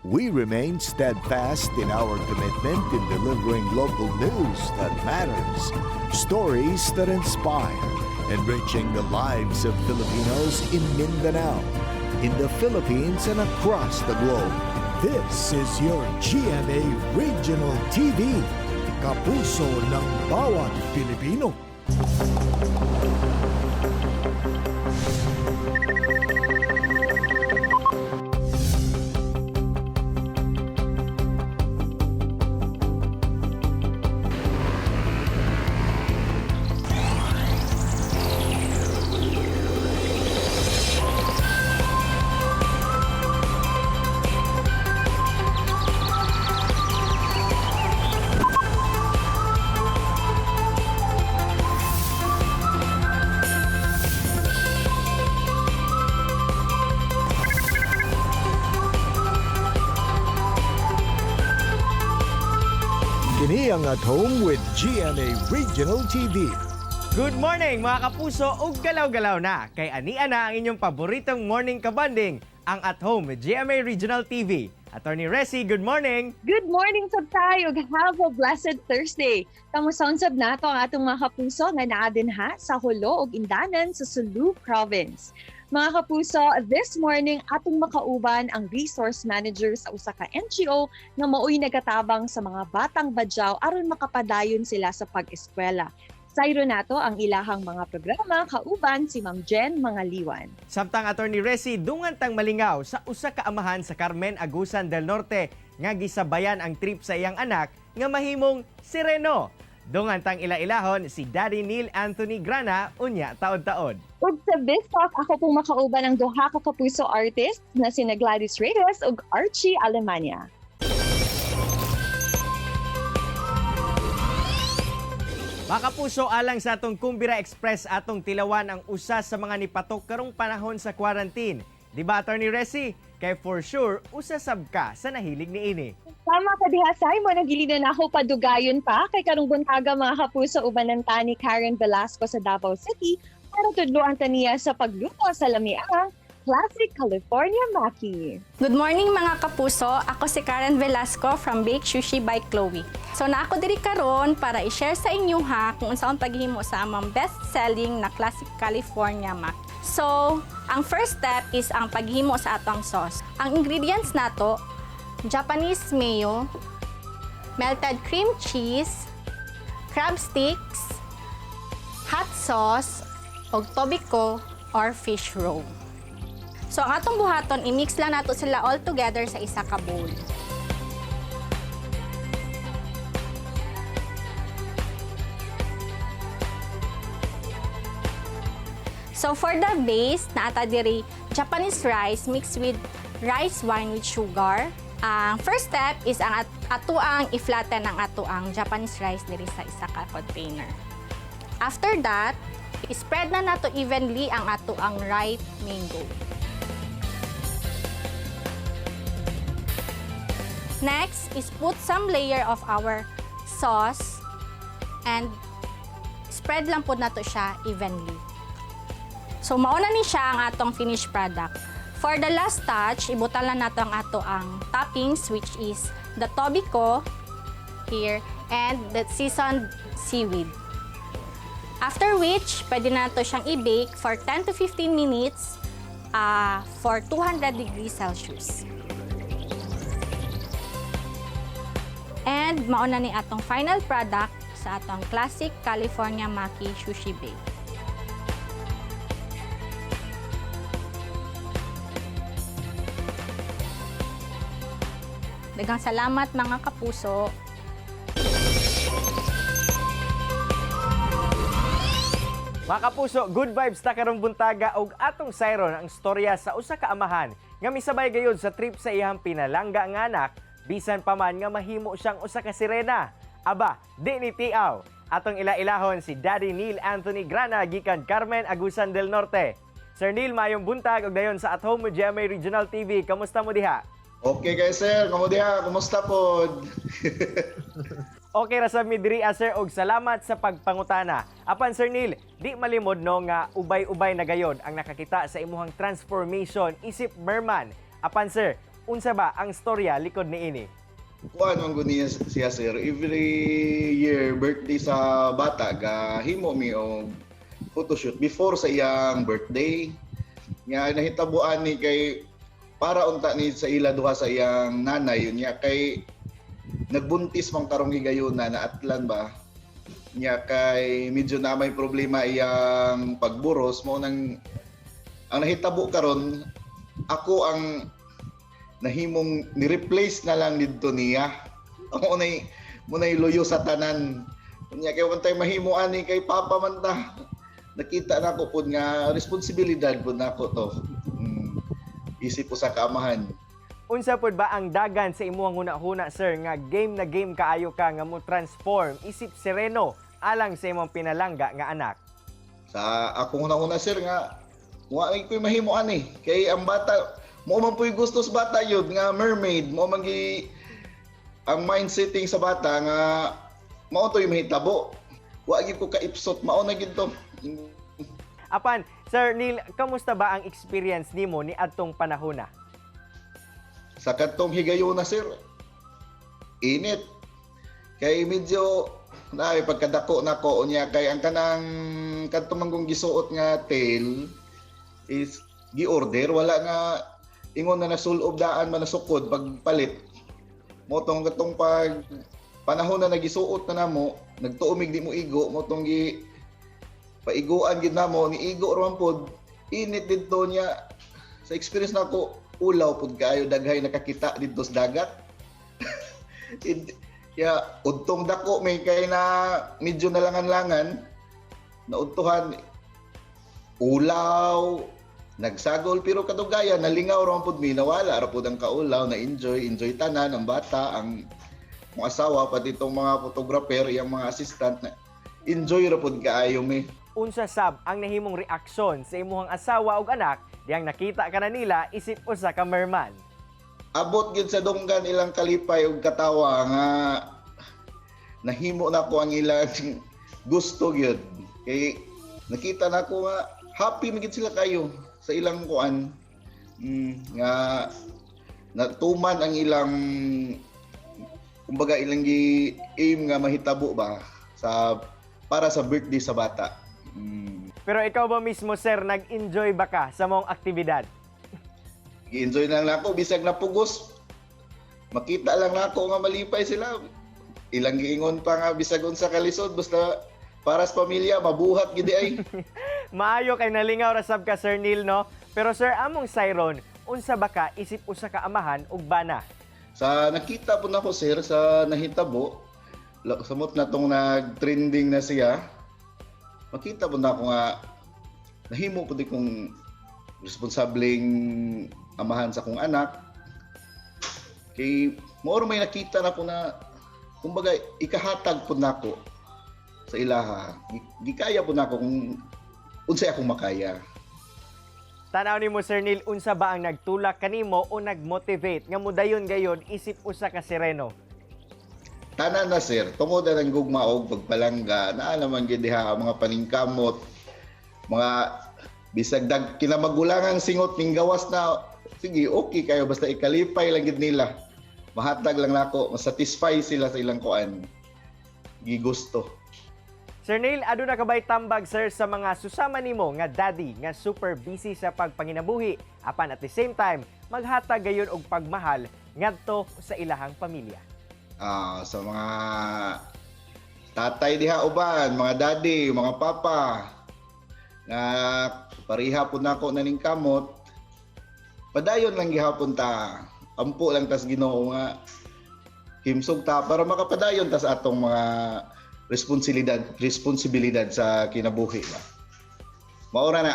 We remain steadfast in our commitment in delivering local news that matters, stories that inspire, enriching the lives of Filipinos in Mindanao, in the Philippines, and across the globe. This is your GMA Regional TV, kapuso ng bawat Pilipino. Kini ang At Home with GMA Regional TV. Good morning, mga kapuso, ug galaw-galaw na kay ania na ang inyong paboritong morning kabanding, ang At Home with GMA Regional TV. Attorney Resi, good morning. Good morning sab tayo ug have a blessed Thursday. Kamusta sab nato ang atong mga kapuso nga naa dinha sa Jolo ug Indanan sa Sulu Province. Mga kapuso, this morning atong makauban ang resource manager sa usa ka NGO nga maoy nagatabang sa mga batang Badjao aron makapadayon sila sa pag-eskwela. Sayro nato ang ilahang mga programa kauban si Ma'am Jen Mangaliwan. Samtang, Attorney Resi, dungan tang malingaw sa usa ka amahan sa Carmen, Agusan del Norte nga gisabayan ang trip sa iyang anak nga mahimong sireno. Dungan tang ila-ilahon si Daddy Neil Anthony Grana unya taod-taod. Ug sa Biz Talk, ako pong makauban ang duha ka kapuso artist na sina Gladys Reyes ug Archie Alemania. Mga kapuso, alang sa atong Kumbira Express, atong tilawan ang usa sa mga nipatok karong panahon sa quarantine. Di ba, Attorney Resi? Kay for sure, usa sab ka sa nahilig niini. Tama ka diha, Simon. Nagilinan ako padugayon pa kay karong buntaga, mga kapuso, ubanan ta ni Karen Velasco sa Davao City para tudloan ta niya sa pagluto sa lamiang Classic California Maki. Good morning, mga kapuso. Ako si Karen Velasco from Bake Sushi by Chloe. So naa ko diri karon para i-share sa inyo ha kung unsaon paghimo sa among best-selling na Classic California Maki. So, ang first step is ang paghimo sa atong sauce. Ang ingredients nato: Japanese mayo, melted cream cheese, crab sticks, hot sauce, ug tobiko or fish roe. So ang atong buhaton, i-mix lang nato sila all together sa isa ka bowl. So for the base, naa ta diri Japanese rice mixed with rice wine with sugar. Ang first step is ang atuang i-flatten ang atuang Japanese rice diri sa isa ka container. After that, spread na nato evenly ang atuang ripe mango. Next is put some layer of our sauce and spread lang po nato siya evenly. So mauna ni siya ang atong finished product. For the last touch, ibutan lang nato ang ato ang toppings, which is the tobiko here and the seasoned seaweed. After which, pwede na nato siyang i-bake for 10 to 15 minutes for 200 degrees Celsius. And mauna ni atong final product sa atong Classic California Maki Sushi Bake. Daghang salamat, mga kapuso. Mga kapuso, good vibes ta karong buntaga og atong sayron ang storya sa usa ka amahan nga misabay gayud sa trip sa iyang pinalangga nga anak bisan pa man nga mahimo siyang usa ka sirena. Aba, di ni tiaw. Atong ila-ilahon si Daddy Neil Anthony Grana gikan Carmen, Agusan del Norte. Sir Neil, mayong buntag og dayon sa At Home with GMA Regional TV. Kamusta mo diha? Okay kay sir, kamo diha, kumusta pod? Okay ra sa mi diri ah, sir, og salamat sa pagpangutana. Apan Sir Neil, di malimod no nga ubay-ubay na gayod ang nakakita sa imuhang transformation isip merman. Apan sir, Unsa ba ang storya likod niini? Kuan man gud niya siya, sir. Every year birthday sa bata, ga himo mi og photoshoot before sa iyang birthday. Nga nahitabuan ni kay para unta ni sa ila duha sa iyang nanay yun niya kay nagbuntis man karong higayuna na atlan ba niya kay medyo na may problema iyang pagburos mo nang ang nahitabo karon ako ang nahimong ni-replace na lang didto niya. Ako nay mo nay loyo sa tanan. Unya kay wantay mahimo ani kay papa man ta. Nakita na ko pud nga responsibilidad pud nako to. Isip ko sa kaamahan. Unsa pud ba ang dagan sa imuhang huna-huna, sir, nga game na game kaayo ka nga mo transform isip sireno alang sa imong pinalangga nga anak? Sa akong huna-huna, sir, nga wa ay ko'y mahimo ani kay ang bata mo man pu'y gusto sa bata yun nga mermaid mo man gi ang mind setting sa bata nga mao to'y mahitabo. Wa gyud ko kaipsot, mao na gyud to. Apan, Sir Neil, kamusta ba ang experience nimo ni adtong panahona? Sa kadtong higayuna, sir, init. Kay medyo na pagkadako nako unya kay ang kanang kadto man kong gisuot nga tail is gi-order, wala nga ingon na nasulob daan man nasukod pagpalit mo tong katong pag panahon na nagisuot na namo nagtuomig di mo igo mo tong gi paiguan gid namo ni igo ra man pod init didto niya. Sa experience nako, ulaw pud kaayo, daghay nakakita didto sa dagat. Kaya udtong dako may kay na medyo nalangan-langan naudtuhan ulaw nagsagol, pero kadugayan nalingaw ra man pud mi, nawala ra pud ang kaulaw, na enjoy enjoy tanan, ang bata, ang mga asawa, pati itong mga photographer, iyang mga assistant, na enjoy ra pud kaayo mi. Unsa sab ang nahimong reaksyon sa imuhang asawa ug anak diyang nakita ka na nila isip usa ka merman? Abot gyud sa dunggan ilang kalipay ug katawa nga nahimo nako ang ilang gusto gyud kay nakita nako nga happy man gyud sila kayo sa ilang kuan, nga natuman ang ilang kumbaga ilang gi aim nga mahitabo ba sa para sa birthday sa bata. Pero ikaw ba mismo, sir, nag-enjoy ba ka sa mong aktibidad? Gi-enjoy lang nako bisag napugos. Makita lang nako nga malipay sila. Ilang giingon pa nga bisag unsa kalisod basta para sa pamilya mabuhat gid ay. Maayo kay nalingaw ra sab ka, Sir Neil, no? Pero sir, among sayron, unsa ba ka isip usa ka amahan ug bana? Sa nakita po nako, sir, sa nahitabo samot na tong nag-trending na siya. Makita po nako nga nahimo po di kong responsableng amahan sa akong anak. Kay mao may nakita na ko na kumbaga ikahatag po nako sa ilaha. Gikaya po nako kung unsay akong makaya. Tanaw nimo, Sir Neil, unsa ba ang nagtulak kanimo o nagmotivate nga mudayon gayon isip usa ka sireno? Tanan na, sir, tungod na ng gugma og pagpalangga, naa naman gid diha ang mga paningkamot, mga bisag dag kinamagulangang singot ning gawas na sige okay kayo basta ikalipay lang gid nila. Mahatag lang nako, masatisfy sila sa ilang kuan. Gigusto. Sir Neil, aduna ka ba'y tambag, sir, sa mga susama nimo nga daddy nga super busy sa pagpanginabuhi apan at the same time maghatag gayon og pagmahal ngadto sa ilahang pamilya? Ah, sa mga tatay diha uban, mga daddy, mga papa nga pareha po nako na ning kamot. Padayon lang gihapon ta. Ampo lang tas Ginoo nga himsog ta para makapadayon ta sa atong mga responsibilidad responsibilidad sa kinabuhi ba. Maura na.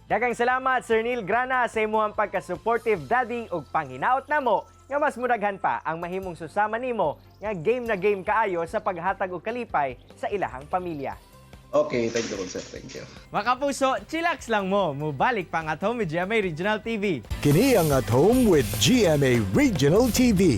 Daghang salamat, Sir Neil Grana, sa imuhang pagka-supportive daddy ug panghinaot namo nga mas mudaghan pa ang mahimong susama nimo nga game na game kaayo sa paghatag og kalipay sa ilahang pamilya. Okay, thank you, sir. Thank you. Mga kapuso, chillax lang mo. Mubalik pang At Home with GMA Regional TV. Kini ang At Home with GMA Regional TV.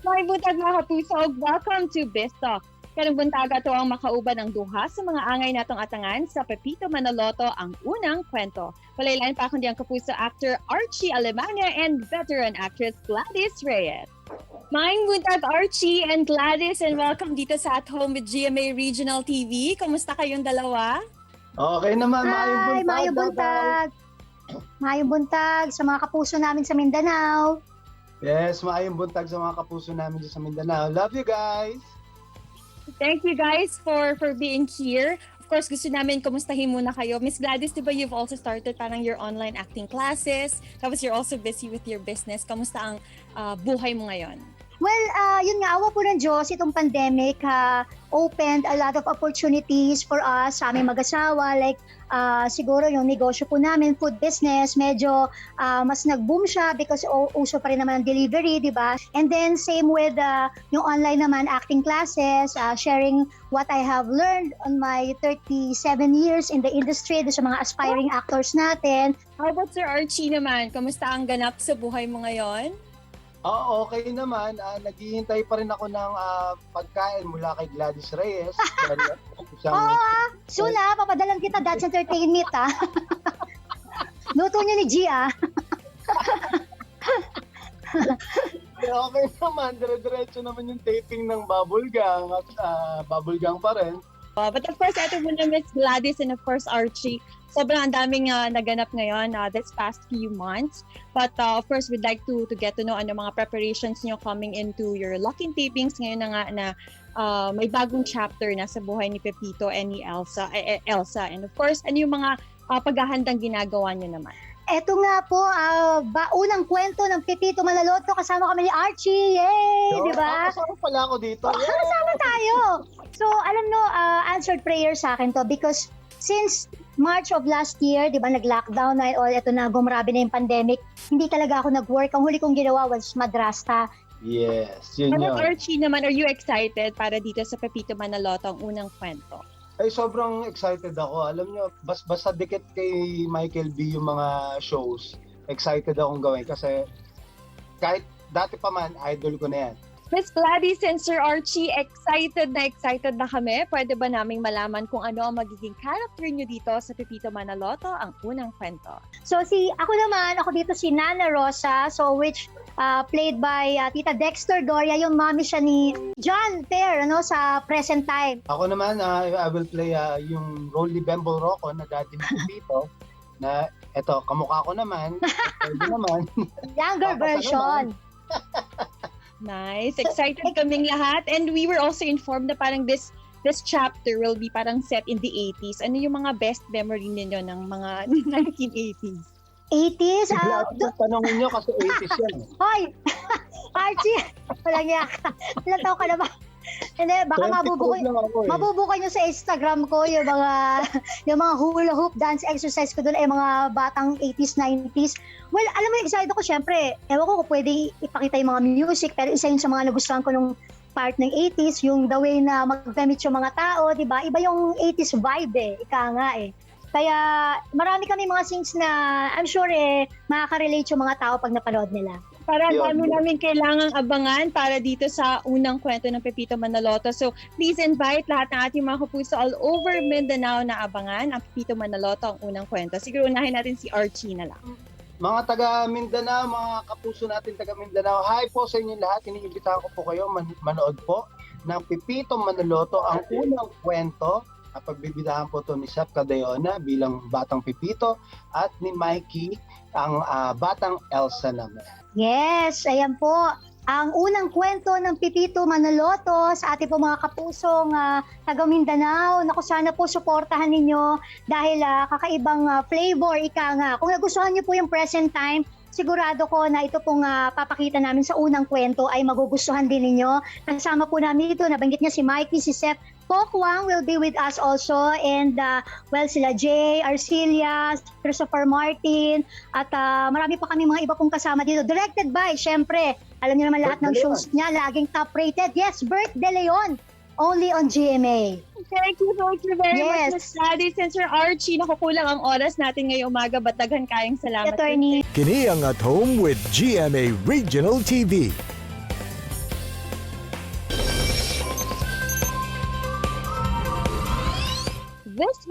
Maayong buntag, mga kapuso. Welcome to Biz Talk. Karong buntaga ato ang makauban ang duha sa mga angay natong atangan sa Pepito Manaloto, Ang Unang Kwento. Walay lain pa kundi ang kapuso actor Archie Alemania and veteran actress Gladys Reyes. Maayong buntag, Archie and Gladys, and welcome dito sa At Home with GMA Regional TV. Kamusta kayong dalawa? Okay naman, maayong Hi, buntag. maayong buntag. Maayong buntag sa mga kapuso namin sa Mindanao. Yes, maayong buntag sa mga kapuso namin dyan sa Mindanao. Love you guys! Thank you guys for being here. Of course, gusto namin kumustahin muna kayo. Miss Gladys, di ba you've also started parang your online acting classes? Tapos you're also busy with your business. Kamusta ang buhay mo ngayon? Well, yun nga, awa po ng Diyos, itong pandemic opened a lot of opportunities for us, sa aming mag-asawa. Like, siguro yung negosyo po namin, food business, medyo mas nag-boom siya because uso pa rin naman ang delivery, di ba? And then, same with yung online naman, acting classes, sharing what I have learned on my 37 years in the industry, doon sa mga aspiring actors natin. How about Sir Archie naman? Kamusta ang ganap sa buhay mo ngayon? Oo, okay naman. Naghihintay pa rin ako ng pagkain mula kay Gladys Reyes. Dahil isang, Oo ah, soon papadalan kita That's Entertainment ah. Luto niyo ni G ah. Okay naman, dire-diretso naman yung taping ng Bubble Gang at Bubble Gang pa rin. But of course, eto muna Miss Gladys and of course Archie. Sobrang ang daming naganap ngayon this past few months. But of course, we'd like to get to know ano mga preparations niyo coming into your lock-in tapings ngayon na nga na may bagong chapter na sa buhay ni Pepito and ni Elsa. Elsa. And of course, ano yung mga paghahandang ginagawa niyo naman? Eto nga po, unang kwento ng Pepito Manaloto, kasama kami ni Archie. Yay! So, Di ba? Kasama pala ako dito. Oh, kasama tayo. So, alam no, answered prayer sa akin to because since March of last year, di ba, nag-lockdown na and all, eto na, gumrabe na yung pandemic, hindi talaga ako nag-work. Ang huli kong ginawa was madrasta. Yes, yun How yun. about Archie naman, are you excited para dito sa Pepito Manaloto, Ang Unang Kwento? Ay, sobrang excited ako. Alam nyo, basta dikit kay Michael B yung mga shows, excited akong gawin kasi kahit dati pa man, idol ko na yan. Miss Gladys and Sir Archie, excited na kami. Pwede ba naming malaman kung ano ang magiging character nyo dito sa Pepito Manaloto, Ang Unang Kwento? So si ako naman, ako dito si Nana Rosa, so which played by Tita Dexter Doria, yung mommy siya ni John Fair, ano, sa present time. Ako naman, I will play yung role ni Bembol Rocco na dati ni Pepito, na eto, kamukha ko naman, pwede naman. Younger Tapos ano version. Nice. Excited kaming lahat. And we were also informed na parang this chapter will be parang set in the 80s. Ano yung mga best memory ninyo ng mga 1980s? 80s? Si Gladys, tanongin nyo kasi 80s yan. Hoy! Archie! Walang yak. Ilan taon ka na ba? Hindi, baka 24 lang ako eh. mabubukoy nyo sa Instagram ko yung mga hula hoop dance exercise ko doon ay mga batang 80s, 90s. Well, alam mo, excited ako syempre. Ewan ko kung pwede ipakita yung mga music, pero isa yun sa mga nagustuhan ko nung part ng 80s, yung the way na magdamit yung mga tao, di ba? Iba yung 80s vibe eh, ika nga eh. Kaya marami kami mga scenes na I'm sure eh, makaka-relate yung mga tao pag napanood nila. Para ang Yun. dami namin kailangang abangan para dito sa unang kwento ng Pepito Manaloto. So, please invite lahat ng ating mga kapuso all over Mindanao na abangan ang Pepito Manaloto, Ang Unang Kwento. Siguro unahin natin si Archie na lang. Mga taga Mindanao, mga kapuso natin taga Mindanao, hi po sa inyo lahat. Iniimbitahan ko po kayo manood po ng Pepito Manaloto, Ang Unang Kwento. At pagbibidahan po to ni Sef Cadayona bilang Batang Pepito at ni Mikey ang Batang Elsa naman. Yes, ayan po. Ang unang kwento ng Pepito Manaloto sa ating po mga kapusong taga Mindanao. Naku, sana po suportahan ninyo dahil kakaibang flavor, ika nga. Kung nagustuhan niyo po yung present time, sigurado ko na ito pong papakita namin sa unang kwento ay magugustuhan din ninyo. Kasama po namin ito, nabanggit niya si Mikey, si Seth. Pokwang will be with us also and well, sila Jay, Arcilia, Christopher Martin, at marami pa kami mga iba pong kasama dito. Directed by, syempre, alam niyo naman lahat Bert ng De Leon. shows niya, laging top rated. Yes, Bert De Leon, only on GMA. Thank you very much, Yes. Miss Gladys and Sir Archie. Nakukulang ang oras natin ngayong umaga, but daghan kayong salamat. Attorney. Kini ang At Home with GMA Regional TV.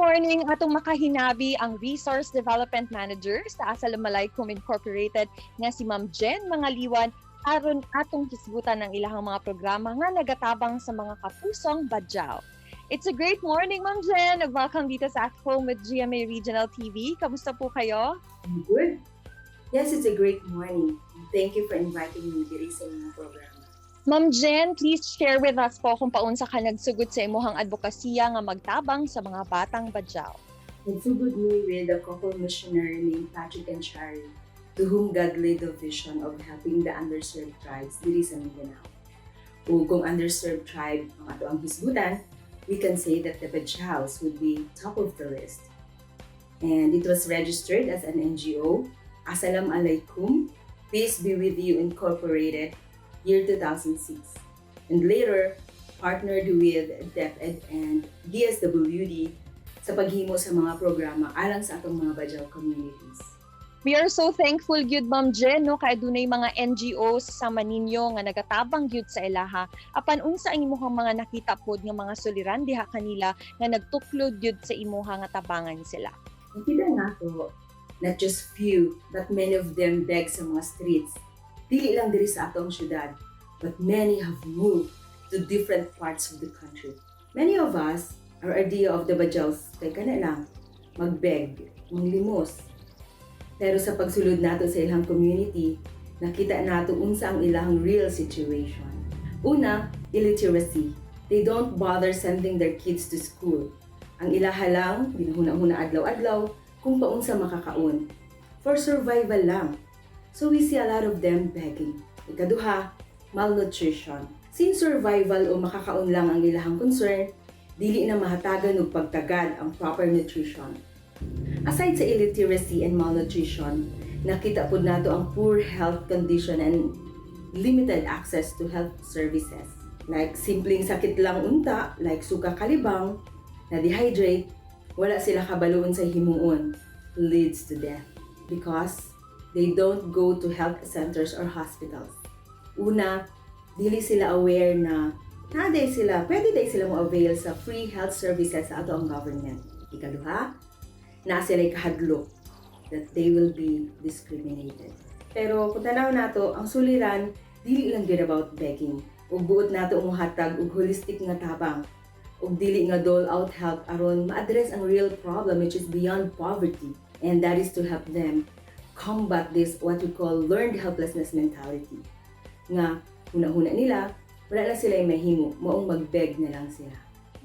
Morning, atong makahinabi ang Resource Development Manager sa Assalamualaikum Incorporated nga si Ma'am Jen Mangaliwan aron atong hisgutan ang ilahang mga programa nga nagatabang sa mga kapusong Badjao. It's a great morning, Ma'am Jen. Welcome dito sa At Home with GMA Regional TV. Kamusta po kayo? I'm good. Yes, it's a great morning. Thank you for inviting me diri sa inyong programa. Ma'am Jen, please share with us po kung paunsa ka nagsugod sa imuhang advokasya nga magtabang sa mga batang Badjao. Nagsugod mi with a couple missionary named Patrick and Shari, to whom God laid the vision of helping the underserved tribes diri sa Mindanao. Ug kung underserved tribe ang ato ang hisgutan, we can say that the Badjaos would be top of the list. And it was registered as an NGO, Assalam Alaikum, Peace Be With You Incorporated, year 2006. And later, partnered with DepEd and DSWD sa paghimo sa mga programa alang sa atong mga Bajau communities. We are so thankful gyud, Ma'am Jen, no, kay dunay mga NGOs sa maninyo nga nagatabang gyud sa ilaha. Apan unsa ang imuhang mga nakita pod nga mga suliran diha kanila nga nagtuklod gyud sa imuha nga tabangan sila? Nakita nato, not just few, but many of them beg sa mga streets. Dili lang diri sa atong syudad, but many have moved to different parts of the country. Many of us, our idea of the Bajaus kay kana lang, magbeg, manglimos. Pero sa pagsulod nato sa ilang community, nakita nato unsa ang ilang real situation. Una, illiteracy. They don't bother sending their kids to school. Ang ilaha lang, ginahuna-huna adlaw-adlaw, kung paunsa makakaon. For survival lang. So we see a lot of them begging. Ikaduha, malnutrition. Since survival o makakaon lang ang ilahang concern, dili na mahatagan og pagtagad ang proper nutrition. Aside sa illiteracy and malnutrition, nakita pud nato ang poor health condition and limited access to health services. Like simpleng sakit lang unta, like suka kalibang, na dehydrate, wala sila kabalo unsay himuon, leads to death because they don't go to health centers or hospitals. Una, dili sila aware na naa diay sila, pwede diay sila mo avail sa free health services sa ato ang government. Ikaduha, naa sila kahadlok that they will be discriminated. Pero kung tanaw nato, ang suliran, dili lang gyud about begging. Ug buot nato muhatag og holistic nga tabang ug dili nga dole out help aron ma-address ang real problem, which is beyond poverty, and that is to help them combat this what we call learned helplessness mentality nga huna-huna nila wala na sila mahimo, maong magbeg na lang sila.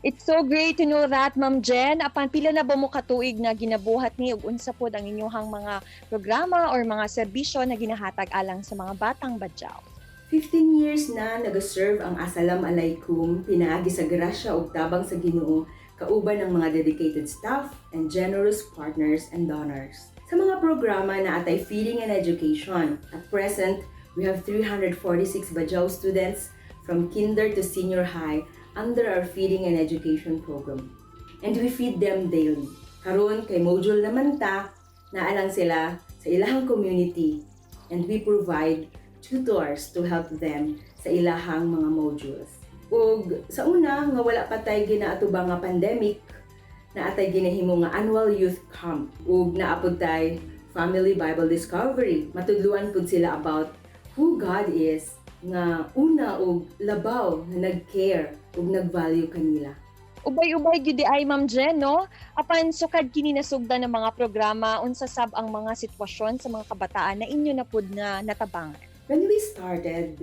It's so great to know that, Ma'am Jen. Apan pila na ba mo katuig na ginabuhat ni ug unsa pod ang inyong mga programa or mga serbisyo na ginahatag alang sa mga batang Badjao? 15 years na nag-serve ang Asalam Alaikum pinaagi sa grasya ug tabang sa Ginoo kauban ng mga dedicated staff and generous partners and donors. Sa mga programa naa tay feeding and education. At present, we have 346 Bajau students from kinder to senior high under our feeding and education program. And we feed them daily. Karon kay module naman ta, naa lang sila sa ilahang community and we provide tutors to help them sa ilahang mga modules. Ug sa una nga wala pa tay ginaatubang nga pandemic, naa tay ginahimo nga annual youth camp ug naa pud tay family Bible discovery. Matudluan pud sila about who God is nga una og labaw nga nag-care ug nag-value kanila. Ubay-ubay gyud ay, Ma'am Jen, no? Apan sukad kini nasugdan ng mga programa, unsa sab ang mga sitwasyon sa mga kabataan na inyo na pud nga natabangan? When we started,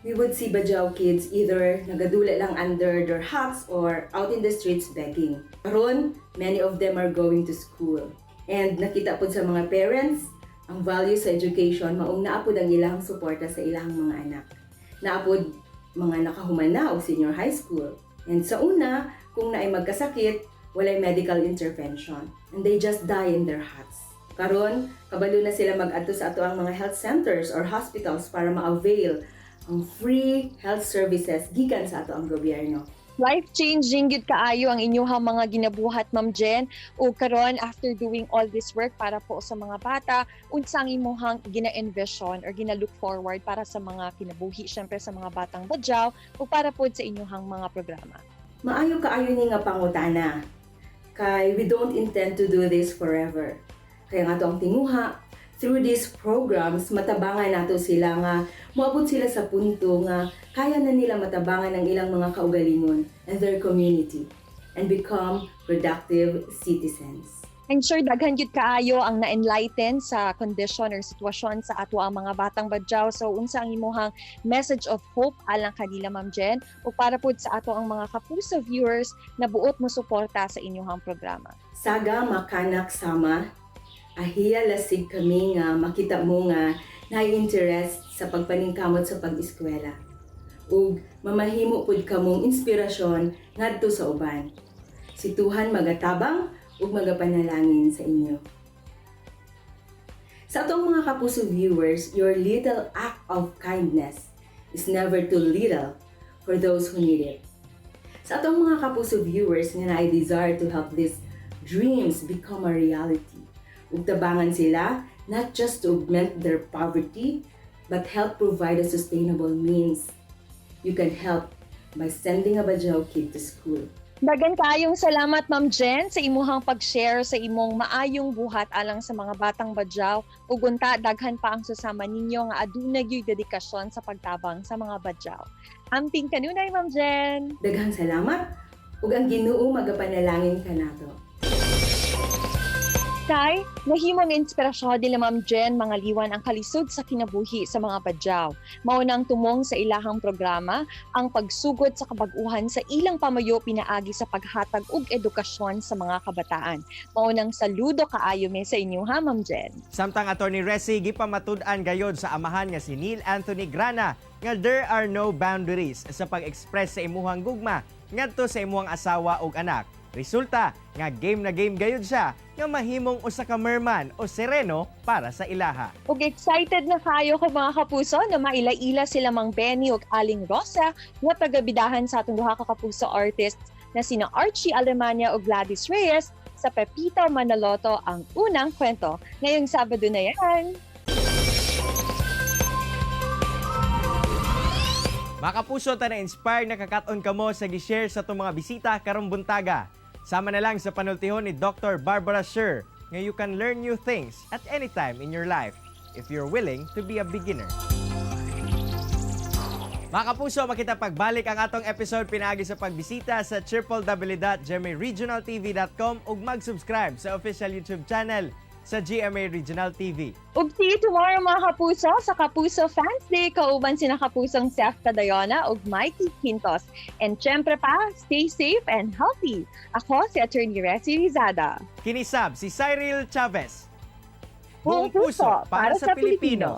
we would see Bajau kids either nagadula lang under their huts or out in the streets begging. Karon, many of them are going to school. And nakita pod sa mga parents, ang value sa education, maong naa pod ang ilang suporta sa ilang mga anak. Naa pod mga nakahuman na og senior high school. And sa una, kung naay magkasakit, walay medical intervention. And they just die in their huts. Karon, kabalo na sila mag-adto sa ato ang mga health centers or hospitals para ma-avail ang free health services gikan sa ato ang gobyerno. Life-changing gyud kaayo ang inyong mga ginabuhat, Ma'am Jen. Ug karon, after doing all this work para po sa mga bata, unsa ang imuhang gina-envision or gina-look forward para sa mga kinabuhi, syempre sa mga batang Badjao ug para pod sa inyong mga programa? Maayo kaayo ni nga pangutana. Kay we don't intend to do this forever. Kay ang atoang tinguha, through these programs, matabangan nato sila nga moabot sila sa punto nga kaya na nila matabangan ang ilang mga kaugalingon and their community and become productive citizens. I'm sure daghan gyud kaayo ang na-enlighten sa condition or sitwasyon sa ato ang mga batang Badjao. So unsa ang imuhang message of hope alang kanila, Ma'am Jen, o para pud sa ato ang mga kapuso viewers na buot mo suporta sa inyong programa? Saga makanak sama, ahiya lasig kami nga makita mo nga na-interest sa pagpaningkamot sa pag-eskwela. Ug mamahimo pud kamong inspirasyon ngadto sa uban. Si Tuhan magatabang ug magapanalangin sa inyo. Sa atong mga kapuso viewers, your little act of kindness is never too little for those who need it. Sa atong mga kapuso viewers nga naay desire to help these dreams become a reality, ug tabangan sila not just to augment their poverty, but help provide a sustainable means. You can help by sending a Bajau kid to school. Daghan kaayong salamat, Ma'am Jen, sa imuhang pag-share sa imong maayong buhat alang sa mga batang Badjao ug unta daghan pa ang susama ninyo nga aduna gyud dedikasyon sa pagtabang sa mga Badjao. Amping kanunay, Ma'am Jen. Daghang salamat ug ang Ginoo magapanalangin kanato. Kay, nahimong inspirasyon nila Ma'am Jen Mangaliwan ang kalisod sa kinabuhi sa mga Badjao. Mao nang tumong sa ilahang programa ang pagsugod sa kabag-uhan sa ilang pamayo pinaagi sa paghatag og edukasyon sa mga kabataan. Mao nang saludo kaayo me sa inyo ha, Ma'am Jen. Samtang Attorney Resi gipamatud-an gayod sa amahan nga si Neil Anthony Grana nga there are no boundaries sa pag-express sa imuhang gugma ngadto sa imuhang asawa ug anak. Resulta nga game na game gayud siya nga mahimong usa ka merman o sereno para sa ilaha. Ug excited na kayo ko, mga kapuso, na maila-ila sila Mang Benny ug Aling Rosa nga pagabidahan sa atong duha ka kapuso artists na sina Archie Alemania ug Gladys Reyes sa Pepito Manaloto, Ang Unang Kwento. Ngayong Sabado na yan. Mga kapuso, ta na-inspire na kakaton kamo sa gi-share sa atong mga bisita karong buntaga. Sama na lang sa panultihon ni Dr. Barbara Sher nga you can learn new things at any time in your life if you're willing to be a beginner. Mga kapuso, makita pagbalik ang atong episode pinaagi sa pagbisita sa www.gmaregionaltv.com ug mag-subscribe sa official YouTube channel sa GMA Regional TV. Ug see you tomorrow, mga kapuso, sa Kapuso Fans Day kauban sina Kapusong Seth Cadayona ug Mikey Quintos. And syempre pa, stay safe and healthy. Ako si Attorney Resi Rizada. Kini sab si Cyril Chavez. Buong puso para sa Pilipino.